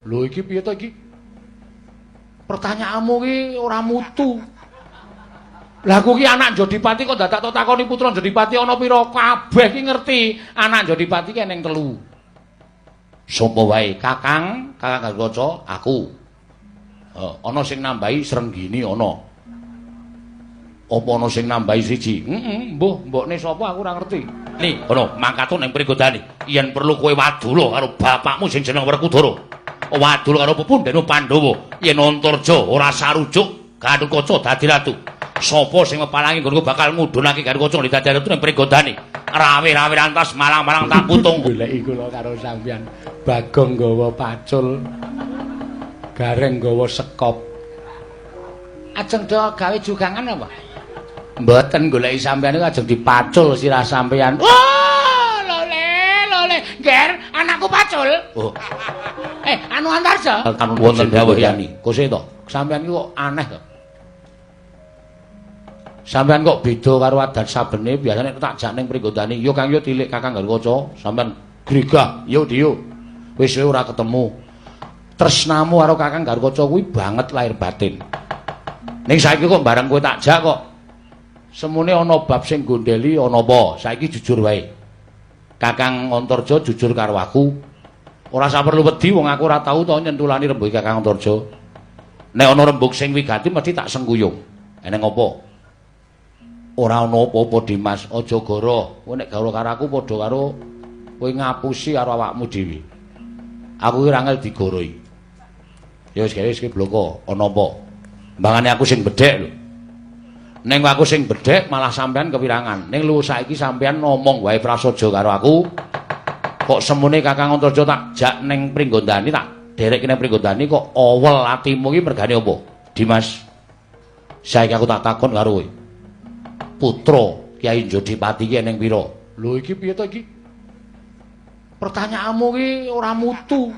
Lho iki piye to iki? Pertanyaanmu ki ora mutu. Lah aku ki anak Jodipati kok dadak tok takoni putra Jodipati ana pira? Kabeh ki ngerti anak Jodipati ki eneng 3. Sapa wae? Kakang, Kakang Garukaca, aku. Ana sing nambahi Srenggini ana. Apa ana sing nambahi siji? Heeh, mbuh, mbokne sapa aku ora ngerti. Ni, ana mangkatu ning Pringgondani. Yen perlu kowe wadula karo bapakmu sing jeneng Werkudara. Wadula karo pepundhene Pandhawa. Yen Antarja ora sarujuk Gathotkaca dadi ratu. Sapa sing mepalangi nggonku bakal ngudhunake Gathotkaca dadi ratu ning Pringgondani. Rawe-rawe rantas malang-malang tak putung. Goleki kula karo sampeyan. Bagong nggawa pacul. Gareng nggawa sekop. Ajeng do gawe jugangan apa? Mboten, goleki sampeyan iku ajeng dipacul sirah sampeyan. Oh, lole, lole. Ger, anakku pacul. Oh. Anu Antarja. Anu wonten dawuh yani. Kose to. Sampeyan iki kok aneh to. Sampeyan kok beda karo adat sabene, biasane tak jak ning Pringgondani, yo Kang yo tilik Kakang Garukaca, sampeyan grigah, yo diyo. Wis suwe ora ketemu. Tresnamu karo Kakang Garukaca kuwi banget lahir batin. Ning saiki kok bareng kowe tak jak kok semune ana bab sing gondeli ana apa? Saiki jujur wae. Kakang Antarja jujur karo aku. Ora usah perlu wedi wong aku ora tau to nyentulani rembug Kakang Antarja. Nek ana rembug sing wigati mesti tak sengkuyung. Eneng apa? Ora ana apa-apa Dimas, aja goro. Kowe nek goro karo aku padha karo kowe ngapusi karo awakmu dhewe. Aku ki ora angel digoroi. Ya wis gawe wis bloko, ana apa? Mbangane aku sing bedhek lho. Ning aku sing bedhek malah sampean kepirangan. Ning lu saiki sampean ngomong wae prasaja karo aku. Kok semune Kakang Antarja tak jak ning Pringgondani, tak derek ning Pringgondani kok awel atimu ki mergane apa? Dimas. Saiki aku tak takon karo kowe. Putra Kyai Jodipati ki eneng pira? Lho iki piye to iki? Pertanyaanmu ki ora mutu.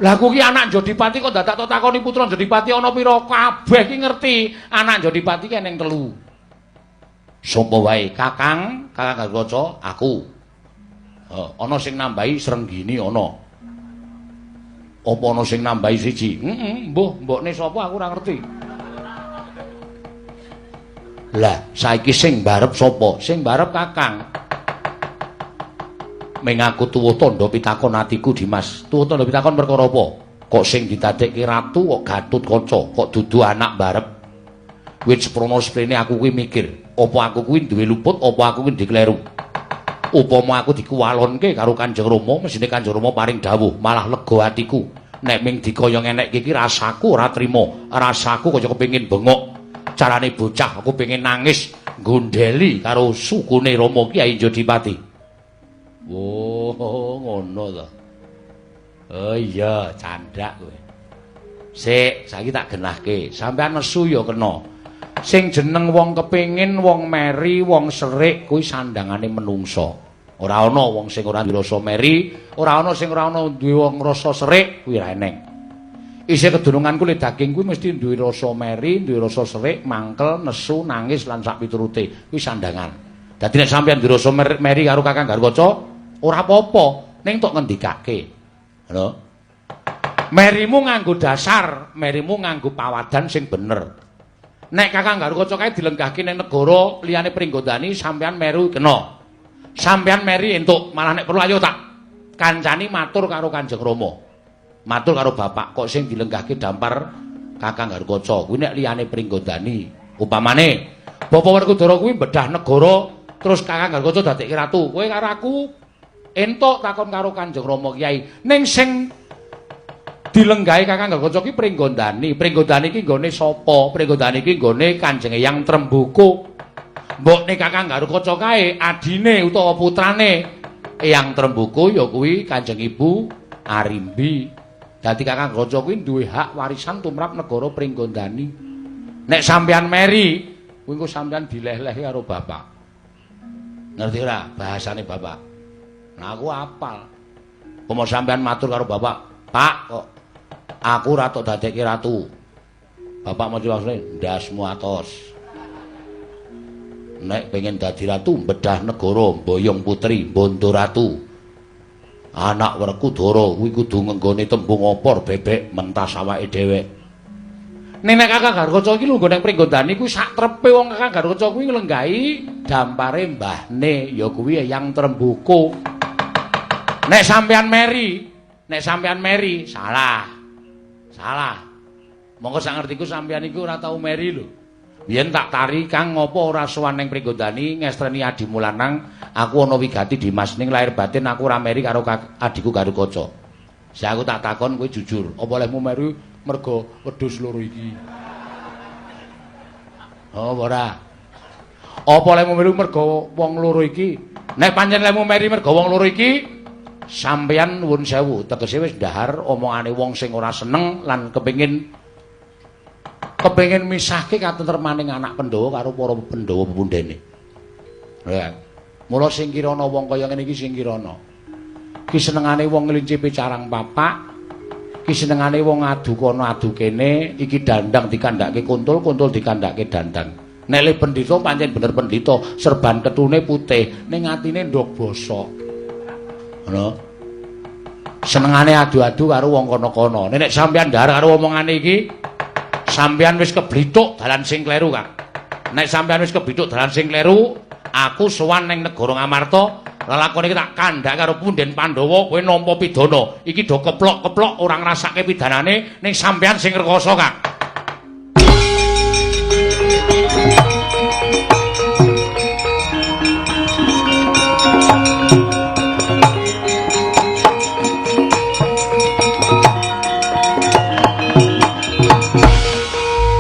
Lah aku ki anak Jodipati kok dadak tok takoni putra Jodipati ana pira? Kabeh ki ngerti anak Jodipati ki eneng 3. Sapa wae? Kakang, Kakang Garukaca, aku. Ana sing nambahi Srenggini ana. Apa ana sing nambahi siji? Heeh, mbuh, mbokne sapa aku ora ngerti. Lah, saiki sing barep sapa? Sing barep Kakang. Ming aku tuwuh tandha pitakon atiku Dimas. Tuwuh tandha pitakon perkara apa? Kok sing didadekke ratu kok Gathotkaca, kok dudu anak barep? Wit seprono sprene aku kuwi mikir, apa aku kuwi duwe luput, apa aku kuwi dikleru? Upama aku dikuwalonke karo Kanjeng Rama, mesine Kanjeng Rama paring dawuh, malah lega atiku. Nek ming dikaya ngenekke iki rasaku ora trima, rasaku kaya kepengin bengok. Carane bocah aku pengen nangis gondeli karo sukune Rama Kyai Jodipati. Oh, ngono to. Oh iya, candhak kowe. Sik, saiki tak genahke. Sampeyan nesu ya kena. Sing jeneng wong kepengin, wong meri, wong serik kuwi sandangane menungsa. Ora ana wong sing ora duwe rasa meri, ora ana sing ora ana duwe wong rasa serik, kuwi ora eneng. Isih kedununganku le daging kuwi mesti duwe rasa meri, duwe rasa serik, mangkel, nesu, nangis lan sak piturute. Kuwi sandangan. Dadi nek sampeyan duwe rasa meri karo Kakang Garukaca, ora apa-apa, ning tok ngendikake. Lho. Merimu nganggo dasar, merimu nganggo pawadan sing bener. Nek Kakang Garukaca kae dilenggahke ning negara liyane Pringgondani, sampeyan meru kena. Sampeyan meri entuk, malah nek perlu ayo tak kancani matur karo Kanjeng Rama. Matur karo bapak kok sing dilenggahke dampar Kakang Garukaca kuwi nek liyane Pringgondani. Upamane Bapak Werkudara kuwi bedah negara terus Kakang Garukaca dadekke ratu. Kowe karo aku entuk takon karo Kanjeng Rama Kyai. Ning sing dilenggahi Kakang Garukaca ki Pringgondani. Pringgondani ki nggone sapa? Pringgondani ki nggone Kanjeng Eyang Trembuku. Mbokne Kakang Garukaca kae adine utawa putrane Eyang Trembuku ya kuwi Kanjeng Ibu Arimbi. Dadi Kakang Garukaca kuwi duwe hak warisan tumrap negara Pringgondani. Nek sampeyan meri, kuwi engko sampeyan dileh-lehi karo bapak. Ngerti ora bahasane bapak? Nah aku apal. Umpama sampeyan matur karo bapak, "Pak, kok aku ora tok dadekke ratu." Bapak mesti langsung ndasmu atos. Nek pengen dadi ratu bedah negara, mboyong putri, bondo ratu. Anak Werkudara kuwi kudu ngenggone tembung opor bebek mentas awake dhewek. Nek Kakang Garukaca iki lungguh ning Pringgondani kuwi sak trepe wong Kakang Garukaca kuwi nglenggahi dampare mbahne ya kuwi Eyang Tremboko. Nek sampean meri, salah. Salah. Monggo sak ngertiku sampean iku ora tau meri lho. Biyen tak tari Kang ngopo ora sowan ning Pringgondani ngestreni adimu lanang, aku ana wigati Dimas ning lahir batin aku ora meri karo adhiku Garukaca. Sing aku tak takon kowe jujur, apa lehmu meri mergo wedhus loro iki? Oh, ora. Apa lehmu meri mergo wong loro iki? Nek pancen lehmu meri mergo wong loro iki, sampeyan nuwun sewu, tegese wis ndahar omongane wong sing ora seneng lan kepengin misahke katentremaning anak Pandhawa karo para Pandhawa pepundhene. Ya. Mula sing kirana wong kaya ngene iki sing kirana. Ki senengane wong ngelincipi carang papak, ki senengane wong adu kono adu kene, iki dandang dikandhake kuntul, kuntul dikandhake dandang. Nek le pendhita pancen bener pendhita, serban ketune putih, ning atine ndok bosok. Ngono. Senengane adu-adu karo wong kono-kono. Nek sampeyan ndahar karo omongane iki, sampeyan wis keblithuk dalan sing kleru, Kang. Nek sampeyan wis keblithuk dalan sing kleru, aku sowan ning negara Ngamarta, lelakon iki tak kandhake karo punden Pandhawa, kowe nampa pidana. Iki do keplok-keplok ora ngrasake pidanane, ning sampeyan sing rekoso, Kang.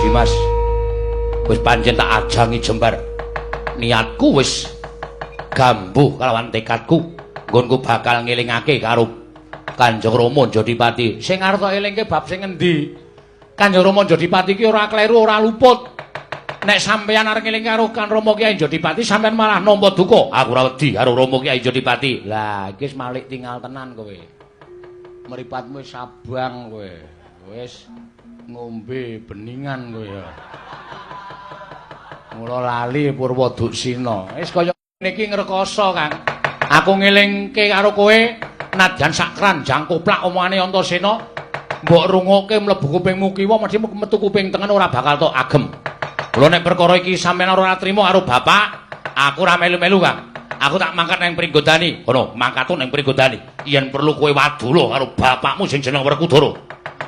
Dimas, wis pancen tak ajangi jembar. Niatku wis gambuh kalawan tekadku, nggonku bakal ngelingake karo Kanjeng Rama Jodipati. Sing arep tak elingke bab sing endi? Kanjeng Rama Jodipati ki ora kleru, ora luput. Nek sampeyan arep ngelingke karo Kang Rama Kyai Jodipati, sampeyan malah nampa duka. Aku ora wedi karo Rama Kyai Jodipati. Lah, iki wis malik tinggal tenan kowe. Mripatmu wis abang kowe. Wis ngombe beningan kowe ya. Mula lali Purwa Duksina. Wis kaya ngene iki ngrekoso, Kang. Aku ngelingke karo kowe nadyan sak kranjang koplak omongane Antasena, mbok rungokke mlebu kupingmu kiwa mesti metu kuping tengen ora bakal tok agem. Mula nek perkara iki sampeyan ora trima karo bapak, aku ora melu-melu, Kang. Aku tak mangkat nang Pringgondani. Kono, mangkatku nang Pringgondani. Yen perlu kowe wadula karo bapakmu sing jeneng Werkudara.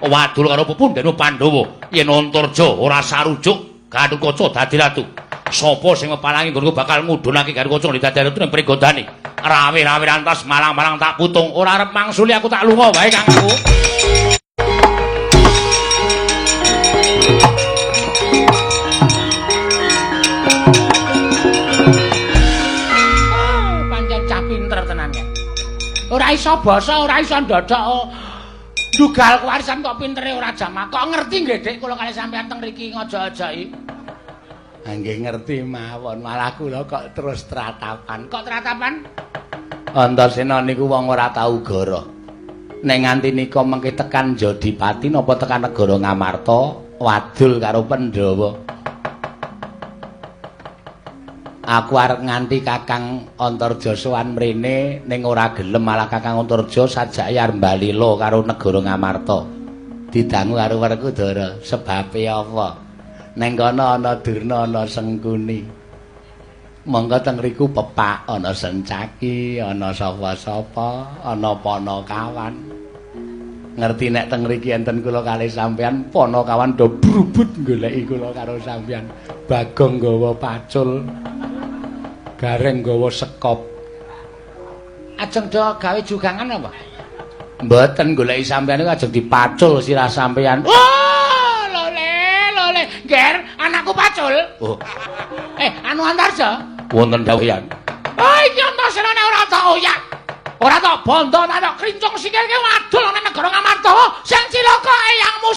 Wadul karo pepundhenmu Pandhawa. Yen Antarja ora sarujuk Gathotkaca dadi ratu. Sapa sing mepalangi nggonku bakal ngudhunake Gathotkaca dadi ratu nang Pringgondani. Rawe-rawe rantas malang-malang tak putung. Ora arep mangsuli aku tak lunga wae Kang aku. Pancen cah pinter tenan ya. Ora iso basa, ora iso ndodhok. Dugal kewarisan kok pintere ora jamak. Kok ngerti nggih, Dik, kula kalih sampeyan teng mriki ngojok-ojoki. Nggih ngerti mawon, malah kula kok terus tratapan. Kok tratapan? Antasena niku wong ora tau goroh. Nek nganti nika mengke tekan Jodipati napa tekan negara Ngamarta, wadul karo Pandhawa. Aku arep nganti Kakang Antarja sowan mrene ning ora gelem, malah Kakang Antarja sajake arep mbalila karo negara Ngamarta. Didangu karo Werkudara, sebabe apa? Neng kono ana Durna, ana Sengkuni. Monggo teng riku pepak ana Sencaki, ana sapa-sapa, ana Panakawan. Ngerti nek teng mriki enten kula kalih sampeyan, Panakawan do brubut goleki kula karo sampeyan. Bagong nggawa pacul, Gareng nggawa sekop. Ajeng do gawe jugangan apa? Mboten, goleki sampeyan niku ajeng dipacul sirah sampeyan. Oh, lole, lole, Ger, anakku pacul. Oh. Anu Antarja? Wonten dawuhan. Oh, iki Antasena nek ora tak oyak. Ora tak bondo, tak krincung sikilke wadul nang negara Ngamarta. Sing cilaka eyangmu.